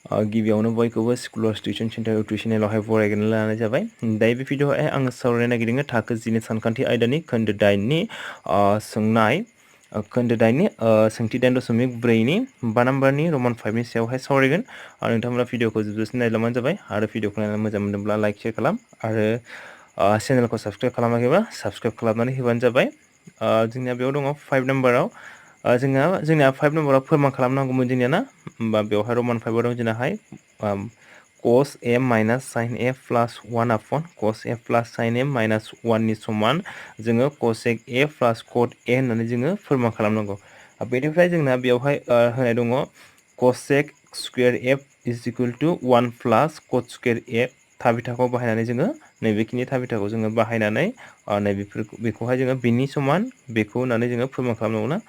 गिबियावनो बयखौबो स्कुलार्स tuition centre इउटुसनेलावहाय बरायग्रोना लानाय जाबाय। दायो बे भिडिअ'आवहाय आङो सावरायनो नागिरदों थाखो 10नि सानखान्थि आयदानि खोन्दो 8नि सोंनाय खोन्दो 8नि सोंथि 8.4नि 5 नाम्बारनि रमान 5नि सायावहाय सावरायगोन। नोंथांमोना भिडिअ'खौ जोबजासिम नायलांबानो जाबाय आरो भिडिअ'खौ नायनानै मोजां मोनदोंब्ला लाइक शेयार खालाम आरो चेनेलखौ साबस्क्राइब खालामाखैबा साबस्क्राइब खालामनानै होबानो जाबाय। जोंनिया बेयाव दङ 5 नाम्बाराव जोंनिया 5 नाम्बाराव फोरमान खालामनांगौमोन जोंनिया ना होमबा बेवहाय रमान 5 दं जोंनाहाय cos a minus sin a plus 1 upon cos a plus sin a minus 1 नि समान जोङो cosec a plus cot a होननानै जोङो फोरमान खालामनांगौ। बेनिफ्राय जोंना बेवहाय होनाय दङ cosec square f is equal to 1 plus cot square a थाबिथाखौ बाहायनानै जोङो नैबेखिनि थाबिथाखौ जोङो बाहायनानै बेखौहाय जोङो बिनि समान बेखौ होननानै जोङो फोरमान खालामनांगौ ना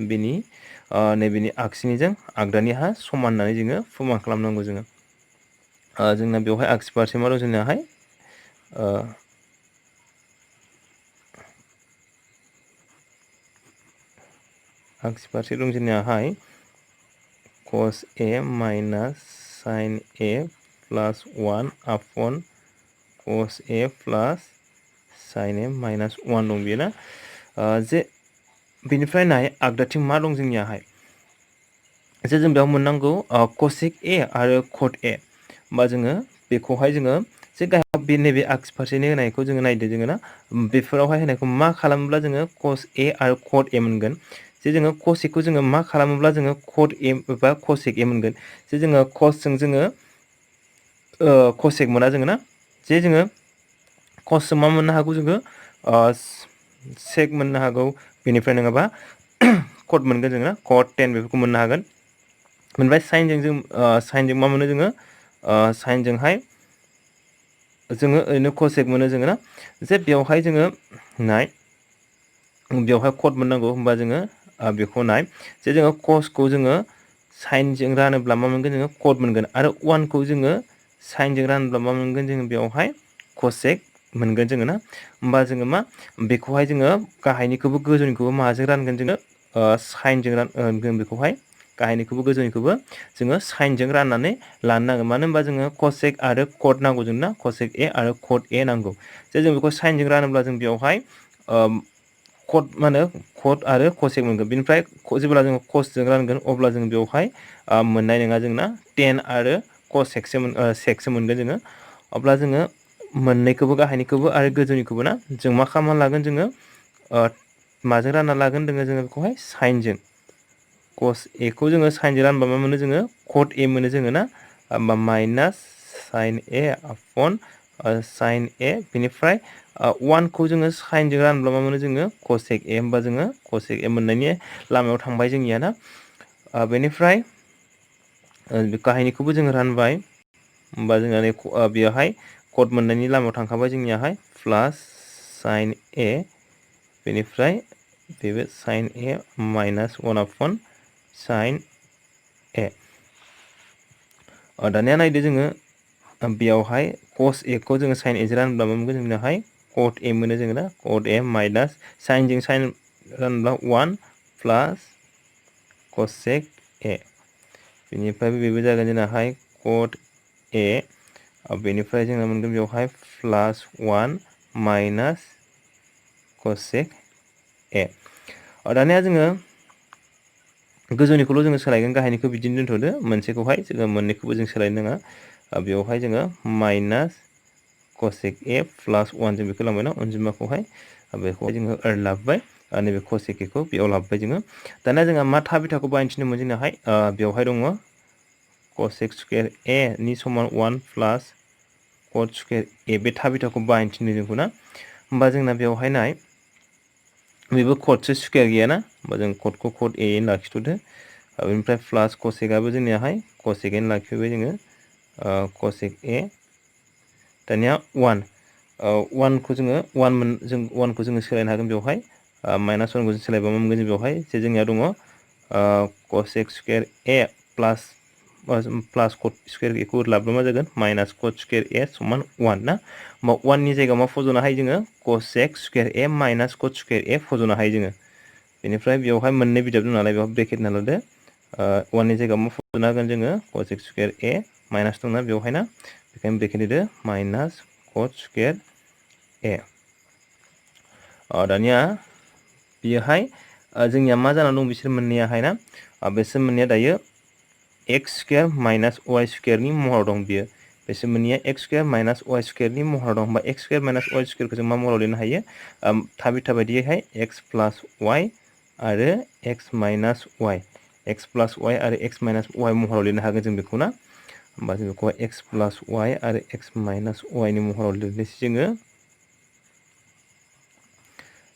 बिनि नैबेनि आगसिनिजों आगदानिहा समान होननानै जोङो फोरमान खालामनांगौ जोङो। जोंना बेवहाय आगसि फारसे मा दं जोंनाहाय आगसि फारसे दं जोंनियाहाय cos a minus sin a plus 1 upon cos a plus sin a minus 1 दं बेयो ना। जे बेनिफ्राय नाय आगदाथिं मा दं जोंनियाहाय जे जों बेयाव मोननांगौ cosec a आरो cot a होमबा जोङो बेखौहाय जोङो जे गाहायाव बे नैबे आगसि फारसेनि होनायखौ जोङो नायदो जोङो ना बेफोरावहाय होनायखौ मा खालामोब्ला जोङो cos a आरो cot a मोनगोन। जे जोङो cosecखौ जोङो मा खालामोब्ला जोङो cot a एबा cosec a मोनगोन। जे जोङो cosजों जोङो cosec मोना जोङो ना जे जोङो cosजों मा मोननो हागौ जोङो sec मोननो हागौ बेनिफ्राय नङाबा cot मोनगोन जोङो ना cot 10 बेफोरखौ मोननो हागोन। ओमफ्राय साइनजों मा मोनो जोङो साइनजोंहाय जोङो ओरैनो cosec मोनो जोङो ना जे बेवहाय जोङो नाय बेवहाय cot मोननांगौ होमबा जोङो बेखौ नाय जे जोङो cosखौ जोङो साइनजों रानोब्ला मा मोनगोन जोङो cot मोनगोन आरो 1 खौ जोङो साइनजों रानोब्ला मा मोनगोन जोङो बेवहाय cosec मोनगोन जोङो ना। होमबा जोङो मा बेखौहाय जोङो गाहायनिखौबो गोजौनिखौबो माजों रानगोन जोङो साइनजों रानगोन बेखौहाय गाहायनिखौबो गोजौनिखौबो जोङो साइनजों राननानै लानो नांगोन। मानो होनबा जोङो cosec आरो cot नांगौ जोंना cosec a आरो cot a नांगौ। जे जों बेखौ साइनजों रानोब्ला जों बेवहाय cot मा होनो cot आरो cosec मोनगोन। बेनिफ्राय जेब्ला जोङो cosजों रानगोन अब्ला जों बेवहाय मोननाय नङा जोंना 10 आरो secसो मोनगोन जोङो। अब्ला जोङो मोननैखौबो गाहायनिखौबो आरो गोजौनिखौबो ना जों मा खालामना लागोन जोङो माजों रानना लागोन जोङो बेखौहाय साइनजों cos a खौ जोङो साइनजों रानबा मा मोनो जोङो cot a मोनो जोङो ना होमबा minus sin a upon sin a बेनिफ्राय 1 खौ जोङो साइनजों रानब्ला मा मोनो जोङो cosec a होमबा जोङो cosec a मोननायनि लामायाव थांबाय जोंनिया ना। बेनिफ्राय गाहायनिखौबो जोङो रानबाय होमबा जोंहा बेयावहाय cot मोननायनि लामायाव थांखाबाय जोंनियाहाय प्लास sin a बेनिफ्राय बेबो sin a minus 1 upon sin a। दानिया नायदो जोङो बेयावहाय cos a खौ जोङो sin a जों रानब्ला मा मोनगोन जोंनाहाय cot a मोनो जोङो ना cot a माइनास साइनजों साइन रानब्ला 1 प्लास cosec a बेनिफ्राय बेबो जागोन जोंनाहाय cot a बेनिफ्राय जोङो मोनगोन बेवहाय प्लास 1 माइनास cosec a। दानिया जोङो गोजौनिखौल' जोङो सोलायगोन गाहायनिखौ बिदिनो दोनथ'दो मोनसेखौहाय जोङो मोननैखौबो जों सोलायनो नाङा। बेवहाय जोङो माइनास cosec a प्लास 1 जों बेखौ लांबाय ना अनजिमाखौहाय बेखौहाय जोङो लाबोबाय नैबे cosec a खौ बेयाव लाबोबाय जोङो। दानिया जोंहा मा थाबिथाखौ बाहायनो थिनदोंमोन जोंनाहाय बेवहाय दङ cosec स्कुवेर a नि समान 1 प्लास cot स्कुवेर a बे थाबिथाखौ बाहायनो थिनदों जोंखौ ना। होमबा जोंना बेवहाय नाय बेबो cotसो स्कुवेर गैयाना होमबा जों cotखौ cot a लाखिथ'दो बेनिफ्राय प्लास cosecआबो जोंनियाहाय cosec a लाखिबाय जोङो cosec a दानिया 1 खौ जोङो 1 खौ जोङो सोलायनो हागोन बेवहाय माइनास 1 खौ जों सोलायबा मा मोनगोन जों बेवहाय जे जोंनिया दङ cosec square a plus cot square a खौ लाब्ला मा जागोन माइनास cot स्कुवेर a समान 1 ना। होमबा 1 नि जायगायाव मा फज'नो हायो जोङो cosec square a minus cot square a फज'नो हायो जोङो। बेनिफ्राय बेवहाय मोननै बिजाब दं नालाय बेवहाय ब्रेकेट होना लादो 1 नि जायगायाव मा फज'नो हागोन जोङो cosec स्कुवेर a माइनास दंना बेवहायना बेखायनो ब्रेकेट लिरदो माइनास कट स्क्वायर ए दानिया बेयोहाय जोंनिया मा जाना दं बिसोर मोननैयाहाय ना बिसोर मोननैया दायो एक्स स्क्वायर माइनास वाइ स्क्वायरनि महराव दं बियो बिसोर मोननैया एक्स स्क्वायर माइनास वाइ स्क्वायरनि महराव दं होमबा एक्स स्क्वायर माइनास वाइ स्क्वायरखौ जों मा महराव लिरनो हायो थाबिथा बायदियैहाय एक्स प्लास वाइ आरो एक्स माइनास वाइ एक्स प्लास वाइ आरो एक्स माइनास वाइ महराव लिरनो हागोन जों बेखौ ना होमबा जों बेखौ एक्स प्लास वाइ आरो एक्स माइनास वाइनि महराव लिरनोसै जोङो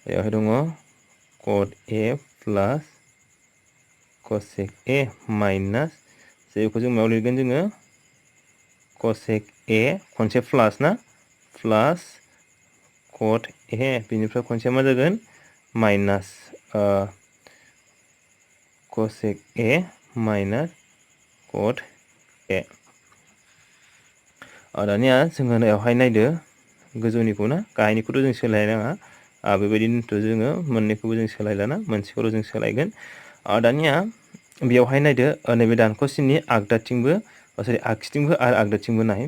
बेवहाय दङ कट ए प्लास कसेक ए माइनास जेखौ जों मायाव लिरगोन जोङो कसेक ए खनसे प्लास ना प्लास कट ए बेनिफ्राय खनसे मा जागोन माइनास कसेक ए माइनास कट ए दानिया जोङो बेवहाय नायदो गोजौनिखौ ना गाहायनिखौथ' जों सोलायनाङा बेबायदिनोथ' जोङो मोननैखौबो जों सोलायलाना मोनसेखौल' जों सोलायगोन दानिया बेवहाय नायदो नैबे दानख'सिननि आगदाथिंबो सरि आगसिथिंबो आरो आगदाथिंबो नाय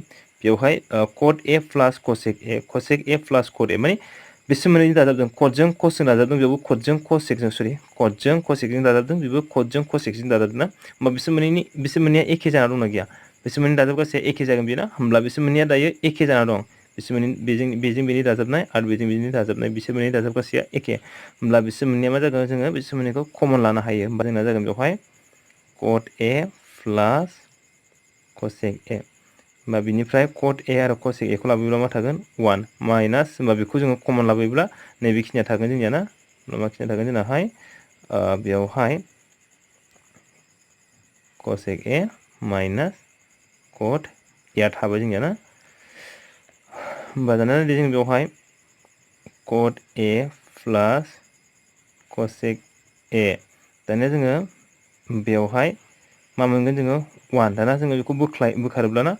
बेवहाय कट ए प्लास कसेक ए प्लास कट ए माने बिसोर मोननैजों दाजाबदों कटजों कसजों दाजाबदों बेयावबो कटजों कसेकजों सरि कटजों कसेकजों दाजाबदों बेबो कटजों कसेकजों दाजाबदों ना होमबा बिसोर मोननैया एखे जाना दंना गैया बिसोर मोननै दाजाब गासैया एखे जागोन बेयो ना होमब्ला बिसोर मोननैया दायो एखे जाना दं बिसोर मोननै बेजों बेनि दाजाबनाय आरो बेजों बेनि दाजाबनाय बिसोर मोननै दाजाब गासैया एखे होमब्ला बिसोर मोननैया मा जागोन जोङो बिसोर मोननैखौ कमन लानो हायो होमबा जोंना जागोन बेवहाय कट ए प्लास कसेक ए होमबा बिनिफ्राय कट ए आरो कसेक ए खौ लाबोयोब्ला मा थागोन 1 माइनास होमबा बेखौ जोङो कमन लाबोयोब्ला नैबेखिनिया थागोन जोंनिया ना मा खिनिया थागोन जोंनाहाय बेवहाय कसेक ए माइनास कट ए थाबाय जोंनिया ना होमबा दाना जों बेवहाय कट ए प्लास कसेक ए दानिया जोङो बेवहाय मा मोनगोन जोङो 1 दाना जोङो बेखौ बोखारोब्ला ना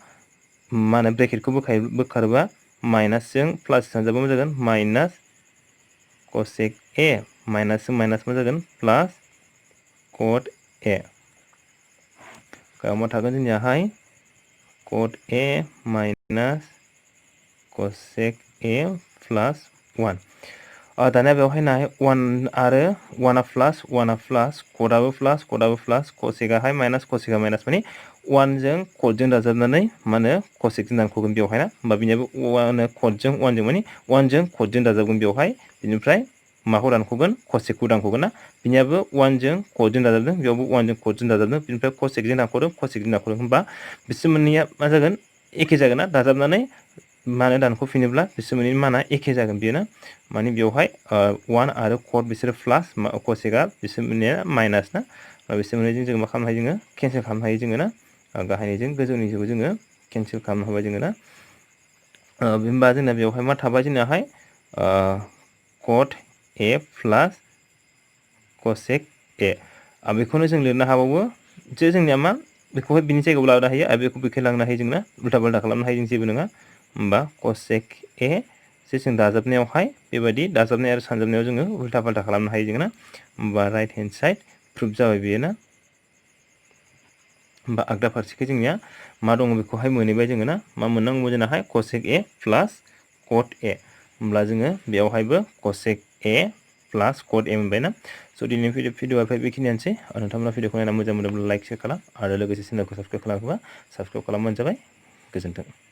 मा होनो ब्रेकेटखौ बोखारोबा माइनासजों प्लास थांजाबा मा जागोन माइनास कसेक ए माइनासजों माइनास मा जागोन प्लास कट ए गायाव मा थागोन जोंनियाहाय कट ए माइनास कसेक ए प्लास 1 दानिया बेवहाय नाय 1 आरो 1आ प्लास कटआबो प्लास कसेकआहाय माइनास कसेकआ माइनास माने 1 जों कटजों दाजाबनानै मा होनो कसेकजों दानख'गोन बेवहाय ना होमबा बिनियाबो कटजों 1 जों माने 1 जों कटजों दाजाबगोन बेवहाय बिनिफ्राय माखौ दानख'गोन कसेकखौ दानख'गोन ना बिनियाबो 1 जों कटजों दाजाबदों बेयावबो 1 जों कटजों दाजाबदों बिनिफ्राय कसेकजों दानख'दों होमबा बिसोर मोननैया मा जागोन एखे जागोन ना दाजाबनानै माने दानख'फिनोब्ला बिसोर मोननैनि माना एखे जागोन बेयो ना माने बेवहाय 1 आरो कट बिसोरो प्लास कसेकआ बिसोर मोननैया माइनास ना बिसोर मोननैजों जोङो मा खालामनो हायो जोङो केन्सेल खालामनो हायो जोङो ना गाहायनिजों गोजौनिजोंबो जोङो केन्सेल खालामनो हाबाय जोङो ना होमबा जोंना बेवहाय मा थाबाय जोंनाहाय कट ए प्लास कसेक ए बेखौनो जों लिरनो हाबावो जे जोंनिया मा बेखौहाय बिनि जायगायाव लानो हायो आरो बेखौ बेखै लांनो हायो जोंना उल्था पाल्टा खालामनो हायो जों जेबो नङा होमबा कसेक ए जे जों दाजाबनायावहाय बेबायदि दाजाबनाय आरो सानजाबनायाव जोङो उल्था पाल्टा खालामनो हायो जोङो ना होमबा राइट हेन्ड साइड प्रुफ जाबाय बेयो ना होमबा आगदा फारसेखै जोंनिया मा दङ बेखौहाय मोनहैबाय जोङो ना मा मोननांगौ जोंनाहाय कसेक ए प्लास कट ए होमब्ला जोङो बेवहायबो कसेक ए प्लास कट ए मोनबाय ना स' दिनैनि भिडिअ'आ बेखिनियानोसै नोंथांमोना भिडिअ'खौ नायना मोजां मोनोब्ला लाइक शेयार खालाम आरो लोगोसे चेनेलखौ साबस्क्राइब खालामोबा साबस्क्राइब खालामबानो जाबाय गोजोन्थों।